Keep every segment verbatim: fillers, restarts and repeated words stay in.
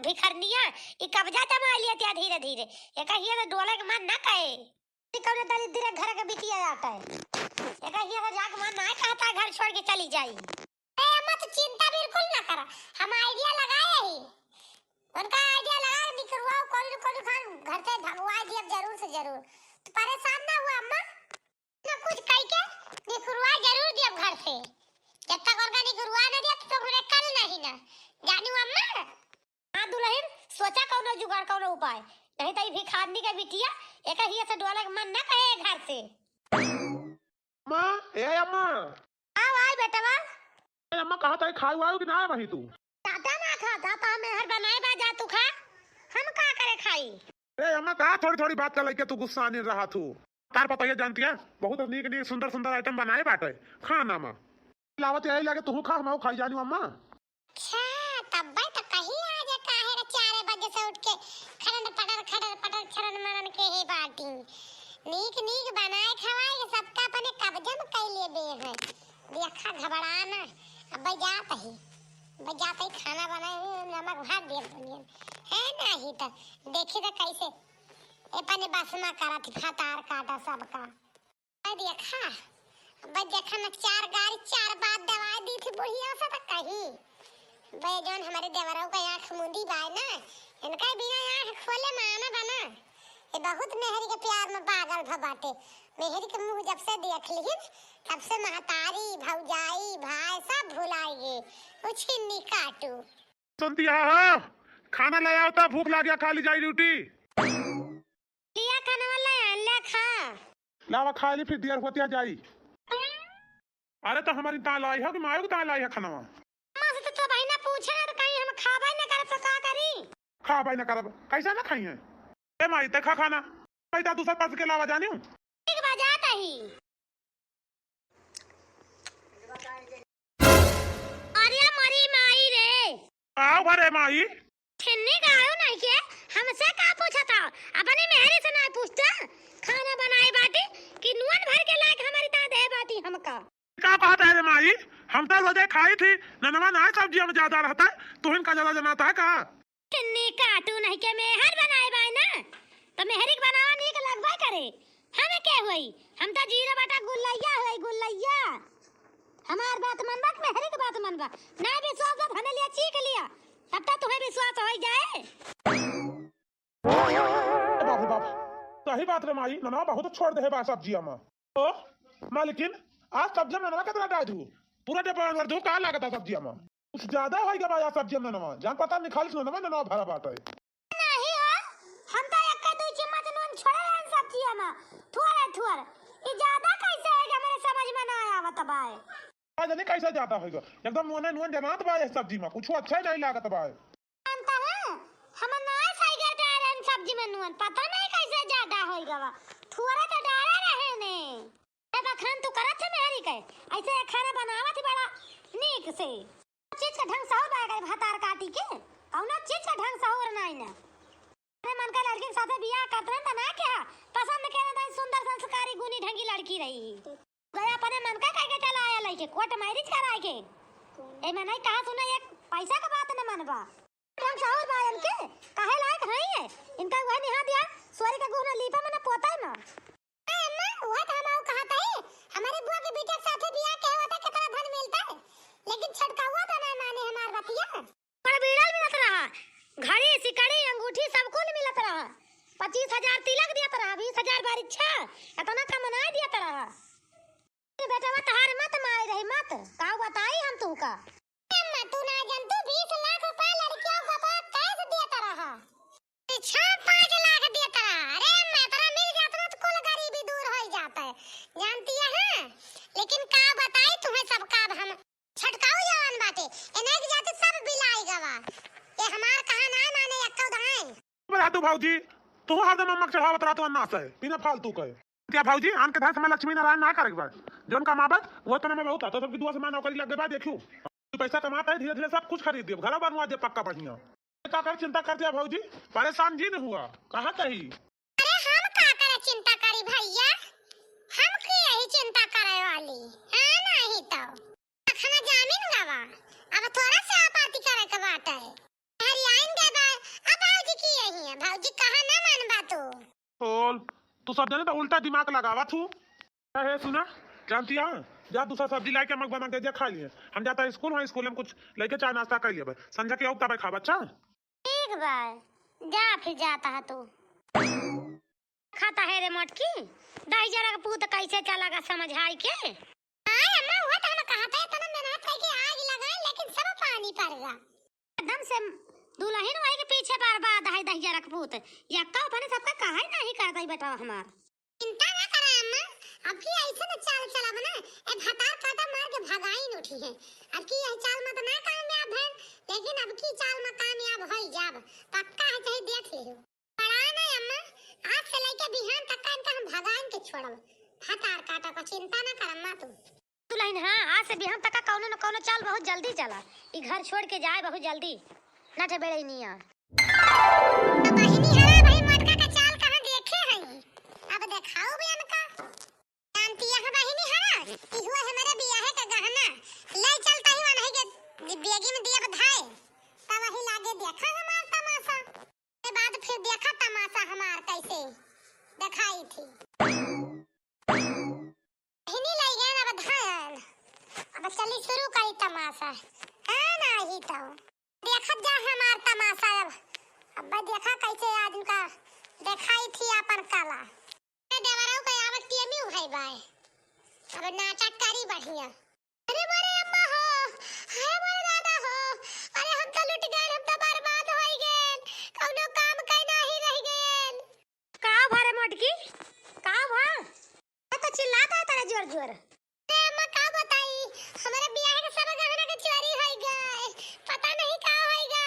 भिखरनिया, ई कब्जा जमा लिया तिया धीरे धीरे। एका हिया से डोले के मन ना कहे। ई कौनो दरिद्र घर के बिटिया जाता है। एका हिया से जाके मन ना कहता है घर छोड़ के चली जाई। ए अम्मा, तू चिंता बिल्कुल ना करा, हम idea लगाए ही। उनका idea लगा निकरवाओ, कौन कौन खान घर से भगवा दिया जरूर से जरूर। तू परेशान ना हुआ अम्मा। ना कुछ कह के निकुरवा जरूर दियब घर से। जब तक उनका निकुरवा ना दिया, तो तुमरे कल नहीं ना। जानू अम्मा? हाँ दुल्हन, सोचा कौनो जुगाड़, कौनो उपाय। नहीं तो ई भिखारनी के बिटिया, एका हिया से डोले के मन ना कहे घर से। अम्मा, ए अम्मा। आओ, आए बेटवा। ए अम्मा, कहा ताई खाई वाई कि ना भाई तू? दादा ना खा, दादा मेहर बनाए बा, जा तू खा। हम का करे खाई? ए अम्मा, कहा थोड़ी थोड़ी बात का लेके तू गुस्सा नहीं रहा तू? तार पता ये जानती है, बहुत नीक नीक सुंदर सुंदर item बनाए बाटे खाना में। लावत यही लगे तू खा, हम खाई जानी अम्मा। अच्छा, तब्बे तो कही आज काहे रे चार बजे से उठ के खड़न पटर, खड़न पटर, खड़न मरन के हे बाटी। नीक नीक बनाए खवाए के सबका अपने कब्जा में कई ले बे हैं। देखा घबरा ना, अब जात ही, अब जात ही खाना बनाए, नमक भात दे बनियन। है नहीं तो देखी तो कैसे ए अपने बस में करत ही, फतार काटा सबका। अरे देखा, अब देखा न, चार गारी चार बात दवाई दी थी बुढ़िया से, तो कही बे जौन हमारे देवरऊ का आँख मुंदी बाय ना, इनका बिना आँख खोले माना बना। ये बहुत मेहरी के प्यार में पागल भ बाटे। मेहरी के मुंह जब से देख लिहिन, तब से महतारी, भौजाई, भाई सब भुलाई गए। उछिन्नी काटू। सुनती है हो? खाना ले आओ तो भूख लाग गया, खा ली जाई रोटी। लिया खाना वाला है, ले खा। लावा खा ली, फिर देर होती है जाई। अरे तो हमारी ताल आई है कि मायो की ताल आई है खानवा? अम्मा से तो, तो भाई ना पूछे ना तो कहीं हम खाबे ना करब तो का करी? खाबे ना करब, कैसे ना खाई है? ए माई, ते खा खाना। भाई ता दूसरा पास के लावा जानी हूँ। ठीक बा, जात ही। अरे मरी माई रे। आओ भरे माई। छिन्नी का आयो नहीं के, हमसे का पूछत हो? अपनी मेहरी से नहीं पूछता? खाना बनाए बाटी कि नुअन भर के लायक हमारी ता दे बाटी हमका? का कहत है रे माई? हम तो रोजे खाई थी, ननवा ना सब्जी में ज्यादा रहता है, तुहिन का ज्यादा जनाता है का? छिन्नी काटू नहीं के मेहर बनाए बाय ना, तो मेहरी के बनावा नीक लगबे करे। हमें के होई? हम तो जीरा बाटा गुल्लैया होई, गुल्लैया। हमार बात मनबा कि मेहरी के बात मनबा? ना विश्वास बा, हमें लिया चीख लिया, तब तक तुम्हें विश्वास हो जाए। बाप रे बाप, सही बात रे माई, ननवा बहुत छोड़ दे बा सब्जिया में। ओ मालकिन, आज सब्जिया में ननवा कितना डाल दू? पूरा डब्बा भर दू, का लागत है सब्जिया में? कुछ ज्यादा होई गवा आज सब्जिया में ननवा, जान पता निकालिस ननवा, ननवा भरा बाटे। नहीं हो, हम तो एक दो चम्मच नून छोड़े रहन सब्जिया में, थोड़े थोड़े। ये ज्यादा कैसे है कि हमारे समझ में ना आवत बाय। का जाने कैसे ज्यादा होई गवा, एकदम नूने नून जमात बाय सब्जी में, कुछ अच्छा ही नहीं लागत बाय। जानता है, हम ना साइकिल डाल रहन सब्जी में नून, पता नहीं कैसे ज्यादा होई गवा, थोड़े तो डाले रहे ने। ए बखान तू करत है मेहरी के, ऐसे खाना बनावत ही बड़ा नीक से। चीज का ढंग सहूर बा गए भतार काटी के, कौनो चीज का ढंग सहूर नाई ना। अपने मन का लड़की के साथे बियाह करत रहन त ना क्या पसंद के ना सुंदर संस्कारी गुनी ढंगी लड़की रही। गया अपने मन का कह के चला आया लइके, court marriage कराए के। ए में नहीं कहा सुना, एक पैसा का बात न मनबा। ढंग सहूर बा इनके, काहे लायक हई है? इनका वह निहा दिया, सोरी का गुहना लीपा में न पोता है ना। ए अम्मा, वह तो हम आऊ कहत है, हमारी बुआ के बेटा के साथे बियाह के होता कितना धन मिलता है, लेकिन छटकावा तो ना माने हमार बतिया। पर बीड़ल मिलत रहा, घड़ी, सिकड़ी, अंगूठी सब कुल मिलत रहा। पच्चीस हजार तिलक दियत रहा, बीस हजार बारिच्छा, इतना कम ना दियत रहा। ए बेटवा तहार मत माई रही मत, का बताई हम तुमका। अम्मा, तू ना जानतू, बीस लाख रुपया लड़कियों का बाप cash देत रहा। छह पाँच लाख देत रहा। अरे अम्मा, इतना मिल जात ना तो कुल गरीबी दूर हो जात है, जानती है, हाँ? लेकिन का बताई तुम्हें सबका, अब हम छटकाऊ जवान बाटे, इन्हें की जाति सब बिलाई गवा। ये हमार कहा ना माने, यक्का उदाहरण। बता तू भौजी, तू हरदम अम्मा के चढ़ावत रहत हो अन्ना से, बिना फालतू के। क्या भौजी, आन के धन से मैं लक्ष्मी नारायण ना करे के बा। जौन कमाबे, वो तो मैं बहुत आता, सबकी दुआ से मैं नौकरी लग गई बा, देखियो। तू पैसा कमाता है, धीरे धीरे सब कुछ खरीद दियो, घर बनवा दे पक्का बढ़िया। का कर चिंता कर दिया भौजी, परेशान जी न हुआ, कहा कही। अरे हम का करे चिंता करी भैया, हम की यही चिंता करे वाली, हाँ नहीं तो। अखना जामिन गवा, अब थोड़ा से आपाती करे के बाटे। हरियाइन गए बा, भौजी कहा ना मानबा तू। बोल, तू सब जने तो उल्टा दिमाग लगावा तू। हे सुना, जानती है, जा दूसरा सब्जी लाइके मग बना दे दिया, खा लिए। हम जाता स्कूल, हाँ स्कूल हम कुछ लेके चाय नाश्ता कर लिए, संझा के आउब तबे खाब, अच्छा? ठीक बा, जा फिर जाता है तू। खाता है रे मोटकी, दही जरा के पूत कैसे चला गा समझाई के? हाँ अम्मा, वो तो हम कहते हैं, इतना मेहनत करके आग लगाए, लेकिन सब पानी पड़ गया। एकदम से दुलहिन वही के पीछे बर्बाद है दहिया रखपूत। यक्का अपने सबका कहा ही नहीं करता ही बेटा हमार। चिंता ना करा अम्मा, अब की ऐसे न चाल चलाब ना, ए भतार काटा मार के भगाइन उठी है। अब की यह चाल मत ना कामयाब है, लेकिन अब की चाल में कामयाब हो जाब, पक्का है, चाहे देख लियो। बड़ा ना अम्मा, आज से लेके बिहान तक का इनका हम भगाइन के छोड़ब। भतार काटा का चिंता ना कर अम्मा तू। दुलहिन, हाँ, आज से बिहान तक का कौनो न कौनो चाल बहुत जल्दी चला। ई घर छोड़ के जाए बहुत जल्दी। ना ठे बेड़े निया। तो बहिनी हरा भाई मोटका का चाल कहाँ देखे हैं? अब देखाओ बे इनका। जानती है बहिनी हरा, इहो हमारे बियाहे का गहना। ले चलता ही वनही के बेगी में दिया बधाए। तब वही लागे देखा हमार तमाशा। के बाद फिर देखा तमाशा हमार कैसे देखाई थी। हिनी लई गए अब धान। अब चली शुरू करी तमाशा। हाँ ना ही तो। देखत जा हमार तमाशा अब। अब देखा कैसे आज उनका देखाई थी अपन कला। ए देवरऊ के आवत टीएमयू भाई बाय। अब नाटक करी बढ़िया। अरे मोरे अम्मा हो, हाय मोरे दादा हो, अरे हम तो लुट गए, हम तो बर्बाद हो गए, कौनो काम के नहीं रह गए। का भा रे मोटकी, का भा? तो चिल्लात है तेरे जोर जोर। अरे अम्मा का बताई, हमारे बियाह के सब गहना के चोरी हो गए, पता नहीं का होएगा,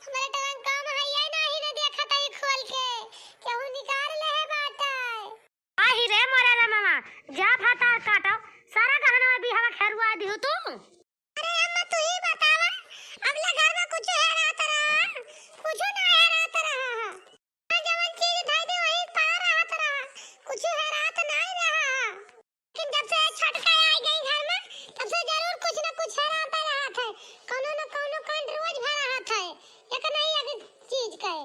हमारे टरंका में है या नहीं ना देखा था खोल के, केहू निकाल ले है बाटे। आही रे मोरे रे मामा, जा भातार काटो, सारा गहनवा बिहावा खेरुआ दिहु तू। अरे अम्मा, तू ही बतावा, अगले घर में कुछ हेरात रहा, कुछ ना हेरात रहा। जवन चीज धई दे वही पड़ा रहत रहा, कुछ हेरात नहीं रहा। लेकिन जब से छोटका आई गई घर में, तब से जरूर कुछ न कुछ हेरात रहत है, कौनो न कौनो कांड रोज भा रहत है, एक नहीं एक चीज के।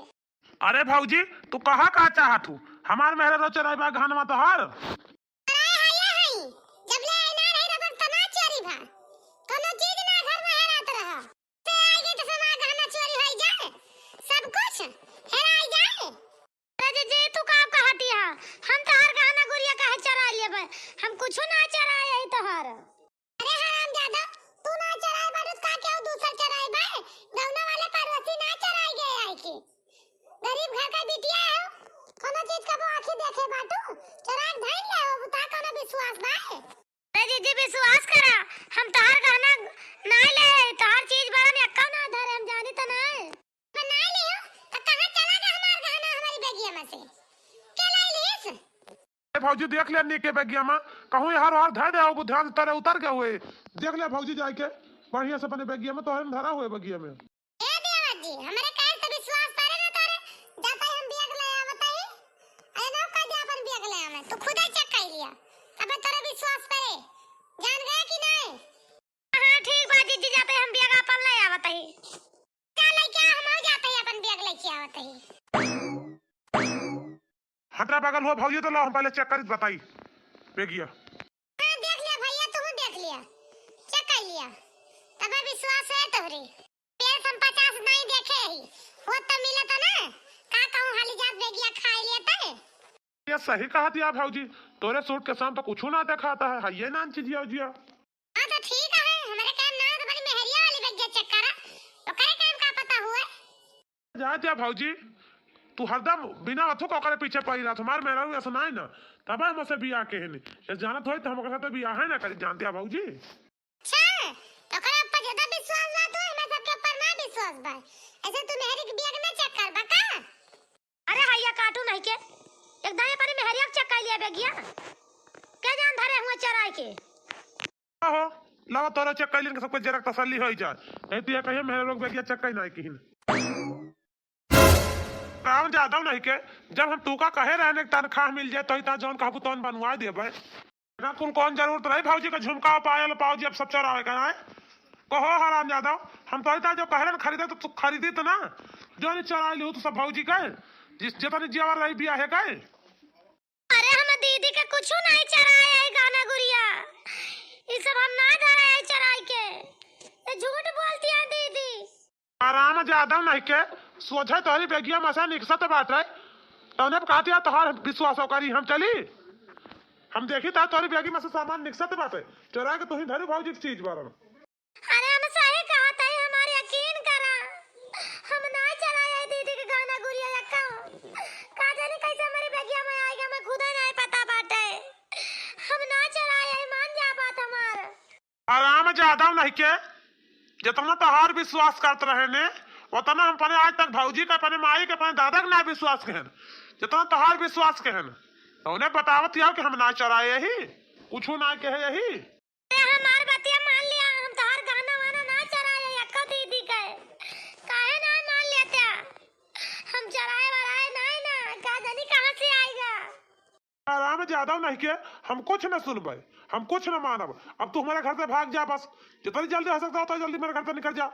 अरे भौजी, तू कहा का चाहत हू? हमार मेहरा रोज चोराई बा गहनवा तोहार? अरे हाय हाय, जब ले आई ना रही रबड़ तना चोरी भा, कोनो चीज ना घर में हेरात रहा। ते आई गई तो समा गहना चोरी होई जाए, सब कुछ हेराई जाए। अरे जीजी, तू का कहती है? हम तोहार गहना गुरिया काहे चोराई लेबे? हम कुछ ना चोराए है तोहार। अरे हरामजादा, तू ना चोराए बाटू, का केहू दूसर चोराए बा? गौना वाले पड़ोसी ना चोराए गए आए के। गरीब घर का बिटिया है, कोनो चीज कबो आँखी देखे बाटू, चोराए धइल ले हो, बुता कोनो विश्वास बा? अरे जीजी, विश्वास करा, हम तोहार गहना ना ले, तोहार चीज बारे में एक्का ना धरे, हम जानी तो ना। तो ना ले हो, तो कहाँ चला गया हमार गहना हमारी बेगिया में से? के लाई लीस? ए भौजी, देख लिया नीके बेगिया में, कहूँ यार और धर दे, ध्यान तरे उतर गए हुए। देख लिया भौजी जाए के, बढ़िया से अपने बेगिया में, तोहरे में धरा हुए बेगिया में। ए देवर जी, हमरे कहे से विश्वास करे ना करे, जाते हम बैग ले आवत ही। अरे ना कह दे अपन बैग ले आवे, तू खुदे चेक कर लिया, तबे तोरे विश्वास करे, जान गए कि नहीं? हाँ ठीक बा जीजी, जाते हम बैग अपन ले आवत ही। जा लेके आ, हम जाते ही अपन बैग लेके आवत ही। हटरा बगल हुआ भौजी, तो लो हम पहले चेक करित बताई बेगिया। हाँ, देख लिया भैया, तू देख लिया, चेक कर लिया, तबे विश्वास है तोहरे। पेड़ हम पचास नहीं देखे ही, वो तो मिला था ना, का कहूँ हाली जात बेगिया खाए लिए तय। ये सही कहा दिया भौजी, तोरे सूट के साम तो कुछ ना देखाता है, है ये नान चीजिया उजिया। हाँ तो ठीक है, हमारे काम ना तो बड़ी मेहरिया वाली बेगिया चेक करा, ओकरे काम का पता हुआ। जा जा भौजी, तू हरदम बिना अथु का ओकरे पीछे पड़ी रहत। हमार मेहरारू ऐसा नाई ना, तब हम उसे बियाह के है नहीं। ये जानत होई तो हम ओकरे साथे बियाह है ना करी, जानते हैं भौजी। अच्छा, तो ओकरा ऊपर ज्यादा विश्वास बा तो हमारे सबके ऊपर ना विश्वास बा। ऐसे तू मेहरी के बियाह के ना चेक कर बा का? अरे हैया काटू नहीं के, एकदम अपनी मेहरिया के चेक कर लिया बेगिया। के जान धरे हुए चराई के। आहो, लावा तोरा चेक कर लेन के सबके जरा तसल्ली हो जाए। नहीं तो ये कहिए मेहरे लोग बेगिया चेक कर नहीं किहिन। काम ज्यादा नहीं के, जब हम तू का कहे रहने के तनख्वाह मिल जाए तो इतना जौन कहबू तौन बनवा देबे। ना कुल कौन जरूरत रही भौजी का झुमका पायल पाउजी अब सब चोरावे का है। कहो हराम जादव, हम तो इतना जो कहलन खरीदे तो तू खरीदी तो ना, जो नहीं चराई लिहू तो सब भौजी के, जिस जितनी जेवर रही बियाहे के। अरे हम दीदी के कुछ नहीं चराए है गहना गुरिया, ये सब हम ना धरे है चराई के, ये झूठ बोलती है दीदी। हराम जादव नहीं के, सोझे तोहरी बेगिया में से निकसत बाटे, तौने पे कहती है तोहार विश्वास करी हम चली, हम देखी था तोहरी बेगी में से सामान निकसत बाटे, चोरा के तुही धरी भौजी के चीज बारन। अरे हम सही कहत हई, हमार यकीन करा, हम ना चराए है दीदी के गहना गुरिया यक्का। का जानी कैसे हमारी बेगिया में आएगा, हमें खुदे नहीं पता बाटे। हम ना चराए है, मान जा बात हमार। हराम जादव नहीं के, जितना तोहार विश्वास करत रहे ने, उतना हम अपने आज तक भौजी के, अपने माई के, अपने दादा के ना विश्वास कहन, जितना तोहार विश्वास कहन, तो उन्हें बतावत जाओ कि हम ना चराए यही, कुछ ना कहे यही। अरे हमार बतिया मान लिया, हम तोहार गहना वाना ना चराए यक्का दीदी के, काहे ना मान लेते? हम चराए वराए नहीं ना, का जानी कहाँ से आएगा। हराम जादव नहीं के, हम कुछ न सुनबे, हम कुछ न मानब। अब तू हमारे घर से भाग जा बस, जितनी जल्दी हो सकता है उतनी जल्दी मेरे घर से निकल जा,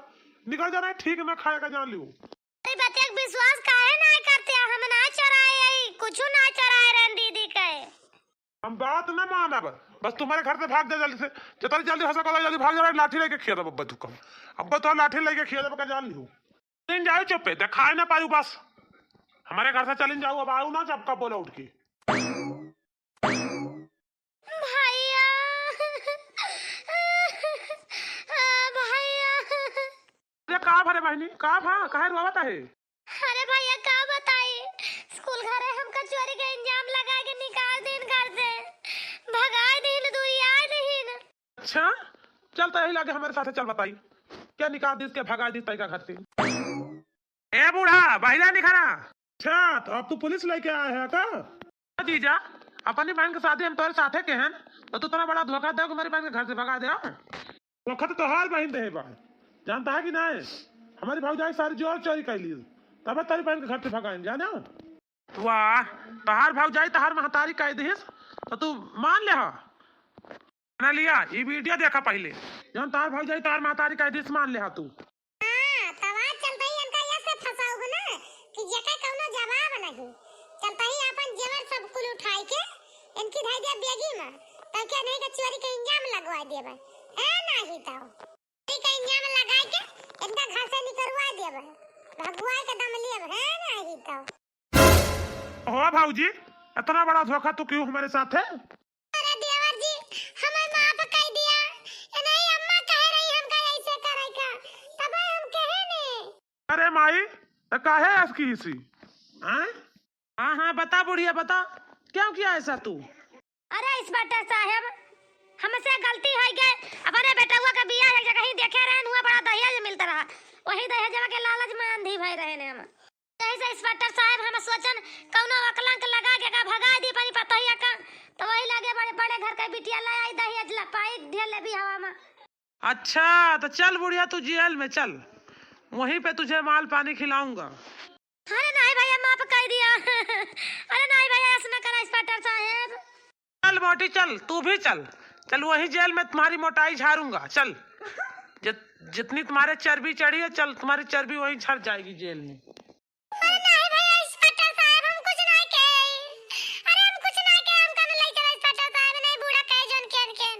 निकल जा, नहीं ठीक ना खाएगा जान लियो। अरे बतिया के विश्वास काहे ना करते, हम ना चराए, कुछ ना चराए रहन दीदी के। हम बात न मानब, बस तुम्हारे घर से भाग जा जल्दी से, जितनी जल्दी हो सके उतनी जल्दी भाग जा, लाठी लेके खिया देब अब्बा तुका, अब्बा तो लाठी लेके खिया देब का जान लियो। चलिन जाओ चुप्पे, दिखाई ना पायू बस, हमारे घर से चलिन जाओ, अब आऊ ना जब का बोला उठ के। भैया, भैया। अरे का भरे बहनी, का भा, काहे रोवत है? अरे भैया का बताई, स्कूल घरे हमका चोरी के इंजाम लगा के निकाल दीन घर से, भगाई दीन, दुरियाई दीन। अच्छा, चल तो यही लागे हमारे साथे चल बताई, क्या निकाल दीस के भगाई दीस तैका घर से। ए बूढ़ा, बहिरा निखरा। अच्छा, तो अब तू पुलिस लेके आया है का? जीजा, अपनी बहन के शादी हम तोरे साथे के हन, तो तू इतना बड़ा धोखा दे के हमारी बहन के घर से भगा दे, हाँ? धोखा तो तोहार बहन दे बा, जानता है कि नहीं? हमारी भौजाई सारी जेवर चोरी कर ली, तब तेरी बहन के घर से भगाइन, जाने? वाह, तोहार भौजाई तोहार महतारी कह दिस, तो तू मान ले हा? ना लिया, ई वीडियो देखा पहिले, जौन तोहार भौजाई तोहार महतारी कह दिस, मान ले हा तू। हाँ, तब आज चलते ही इनका ये से फंसाऊ ना कि जेकर कौनो जवाब नहीं। चलते ही अपन जेवर सब कुल उठाई के इनकी धई दे बेगी में, तब क्या नहीं के चोरी के इंजाम लगवा देबे, है नहीं तो चोरी के इंजाम लगाई के इनका घर से निकलवा देबे, भगवाई के दम लेब, है नहीं तो। हो भौजी, इतना बड़ा धोखा तू क्यों हमारे साथ है? अरे देवर जी, हमें माफ कर दिया। ये नहीं अम्मा कह रही हमका ऐसे करे का, तब हम कहे ने। अरे माई, त काहे ऐस की हिसी? हैं? हाँ, हाँ, बता बुढ़िया, बता, क्यों किया ऐसा तू? अरे इंस्पेक्टर साहब, हमसे गलती हो गई। अपने बेटउआ के बियाह एक जगह ही देखे रहे, हुआ बड़ा दहेज मिलता रहा, वही दहेजवा के लालच में अंधी भई रहे ने हम। यही से इंस्पेक्टर साहब हम सोचन कौनो अकलंक लगा के का भगा दी अपनी पतोहिया का, तो वही लगे बड़े, बड़े घर के बिटिया ले आई दहेज लपाई ढेले भी हवा में। अच्छा, तो चल बुढ़िया, तू जेल में चल, वहीं पे तुझे माल पानी खिलाऊंगा। अरे नहीं भैया, माफ कर दिया। अरे नहीं भैया, ऐसा ना करा इंस्पेक्टर साहब। चल मोटी, चल, तू भी चल, चल वहीं जेल में तुम्हारी मोटाई झाड़ूंगा, चल। जित-, जितनी तुम्हारे चर्बी चढ़ी है, चल तुम्हारी चर्बी वहीं झड़ जाएगी जेल में। अरे नहीं भैया, इंस्पेक्टर साहब, हम कुछ नहीं कहे। अरे हम कुछ नहीं कहे, हमका ना ले चला इंस्पेक्टर साहब, नहीं बूढ़ा कहे जौन केन केन।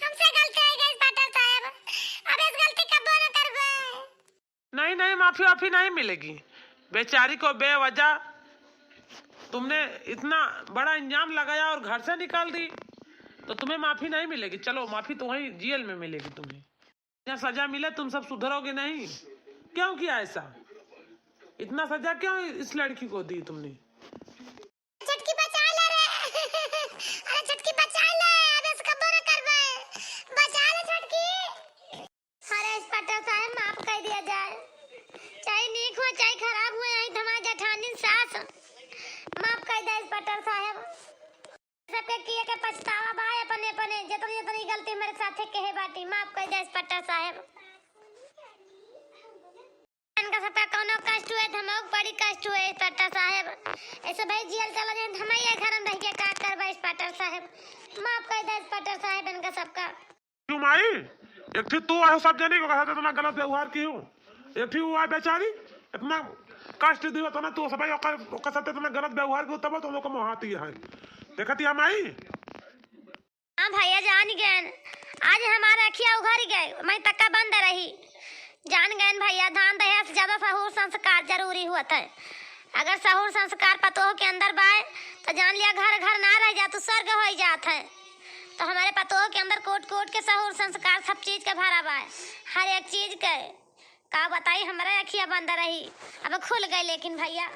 हमसे गलती हो गई इंस्पेक्टर साहब, अब इस गलती कब्बो ना करबे। नहीं, नहीं, माफी वाफी नहीं मिलेगी। बेचारी को बेवजह तुमने इतना बड़ा इंजाम लगाया और घर से निकाल दी, तो तुम्हें माफी नहीं मिलेगी। चलो, माफी तो वहीं जेल में मिलेगी तुम्हें। इतना सजा मिले, तुम सब सुधरोगे नहीं। क्यों किया ऐसा? इतना सजा क्यों इस लड़की को दी तुमने? छोटकी बचा ले रे। अरे छोटकी बचा ले, अब इसका बुरा करबे। बचा ले छोटकी। अरे इंस्पेक्टर साहब, माफ कर दिया जाए, चाहे नीक हो चाहे खराब हो, यही तो हमारे जेठानी सास, माफ कर दे इंस्पेक्टर साहब। सबके किए के पछतावा बा अपने अपने, जितनी जितनी गलती हमारे साथे कहे बाटी, माफ कर दे इंस्पेक्टर साहब। इनका सबका कौनो कष्ट हुए तो हमको बड़ी कष्ट हुए इंस्पेक्टर साहब। ऐसे भाई जेल चला जाए तो हम ये घर में रह के का करबे इंस्पेक्टर साहब, माफ कर दे इंस्पेक्टर साहब इनका सबका। क्यों माई, एक ठी तू आए सब जनी के साथ इतना गलत व्यवहार किहू, एक ठी वो आए बेचारी, इतना कष्ट दियो, इतना तू सब ओकर, ओकर साथ इतना गलत व्यवहार किहू, तब तो लोग मोहाती है। देखती हम आई। हाँ भैया, जान गएन, आज हमार अखिया उघर गए, मैं तक्का बंद रही। जान गएन भैया, दान दहेज से ज्यादा सहूर संस्कार जरूरी होत है। अगर सहूर संस्कार पतोह के अंदर बाय, तो जान लिया घर घर ना रह जात, स्वर्ग होइ जात है। तो हमारे पतोह के अंदर कोट कोट के सहूर संस्कार सब चीज के भरा बाय, हर एक चीज के। का बताई, हमारे अखिया बंद रही, अब खुल गए। लेकिन भैया,